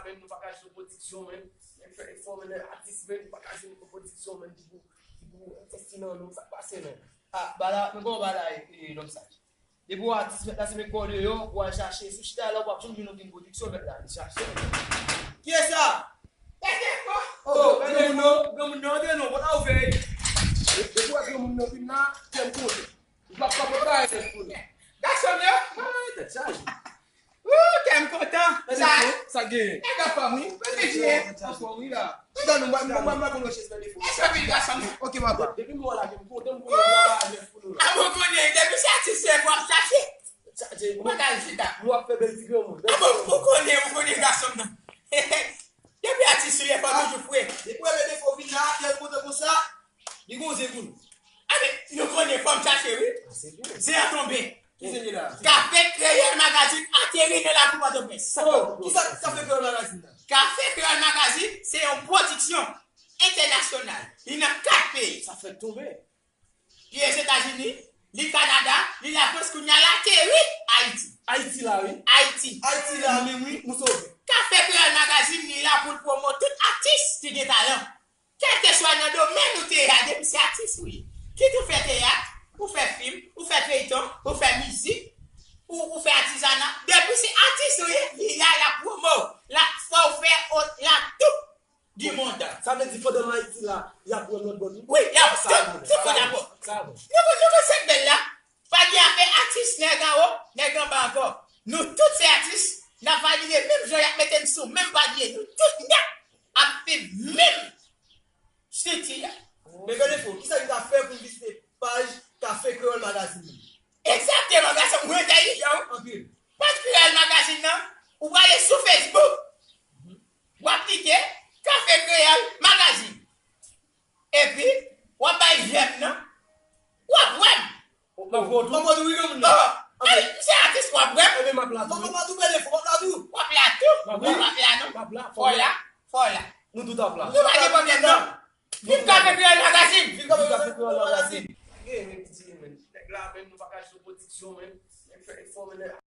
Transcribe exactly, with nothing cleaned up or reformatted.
menm, nou pa ka jwe pwodiksyon, menm. Nèg fè efò, menm, atis, menm, nou pa ka jwe pwodiksyon, menm, ki pou, ki pou envesti nan nou. Sa k pase, menm? Ah, bagay la, men bon, bagay la, e, e, Lòm Saj. Depi w atis, mèt la, se met kò w deyò, pou w al chache. Si w chita la, w p ap janm jwenn okenn pwodiksyon, mèt la, al chache. Kiyès sa? Pèse fò. Oh, granmoun nan, granmoun nan, antre non, pòt la ouvè. Depi w wè granmoun nan vin la, kè m kontan. Ou p ap kapab bay nèg pou nou. Gason m yo. Ah, tèt chaje. Wou, kè m kontan. Sa, sa gen. Nèg anfòm, wi. Mwen te di, anfòm, wi, la. Chita nou, mwen, mwen, mwen, mwen, konn chèz nan defo. Mèsi anpil, gason m. Ok, papa. Depi m wè w la, kè m kontan, m kontan bay nèg pou nou la. A, mwen konnen, depi se atis se fò ap chache. Chaje. Mwen ka al chita. Nou ap fè bèl ti granmoun. A, mwen, mwen konnen, mwen konnen, gason m nan. Depi atis se fò toujou fre. Depi w wè defo vin la, kè l kontan konsa. Li gon zen pou nou. Anben, nou konnen fò m chache, wi. Zen an tonbe. Ki zen li la? Kafe Kreyòl Magazine ateri nan lakou Pòtoprens. Oh, kisa Kafe Kreyòl Magazine la? Kafe Kreyòl Magazine se yon pwodiksyon entènasyonal. Li nan kat peyi. Sa fèk tonbe. Li Ozetazini, li Kanada, li Lafrans, kounye a l ateri Ayiti. Ayiti la, wi. Ayiti. Ayiti la, menm wi, nou sove. Kafe Kreyòl Magazine, li la pou l pwomot tout atis ki gen talan. Kèlkeswa nan domèn ou te ye a, depi se atis ou ye. Kit ou fè teyat, ou fè fim, ou fè feyton, ou fè mizik, ou, ou fè atizana, depi se atis ou ye, li la, l ap pwomo w, l ap fè w fè o-, l ap tout di monn. Sa vle di pandan m Ayiti la, y ap wè m lòt bò tou? Wi, y ap tout, tout moun ap wè. Sa bon. Nou, nou konn sa k bèl la? Pa gen afè atis nèg anwo, nèg anba ankò. Nou tout se atis, n ap valide menm jan y ap mete n sou menm palye. Nou tout nèt ap viv menm estrikti a. Men gade fò, kisa ki ta fè pou n vizite paj Kafe Kreyòl Magazine? Egzakteman, gason m, ou entèlijan, wi. Anpil. Paj Kreyòl Magazine nan, ou prale sou Facebook, w ap klike Kafe Kreyòl Magazine. Epi, w ap bay jèm nan, w ap wè m. M ap wè w tou. M ap wè w tou, wi, granmoun nan. Oh, ay, m se atis, w ap wè m. Ebyen, m ap la tou, wi. M ap la tou, bèl enfo, m ap la tou. W ap la tou. M ap la. W ap la, non. M ap la. Fò w la, fò w la. Nou tout ap la. Nou pa gen pwoblèm, non. Viv Kafe Kreyòl Magazine! Viv Kafe Kreyòl Magazine! Gen, men, piti, men. Nèg la, men, nou pa ka jwe pwodiksyon, men. Nèg fè efò, men.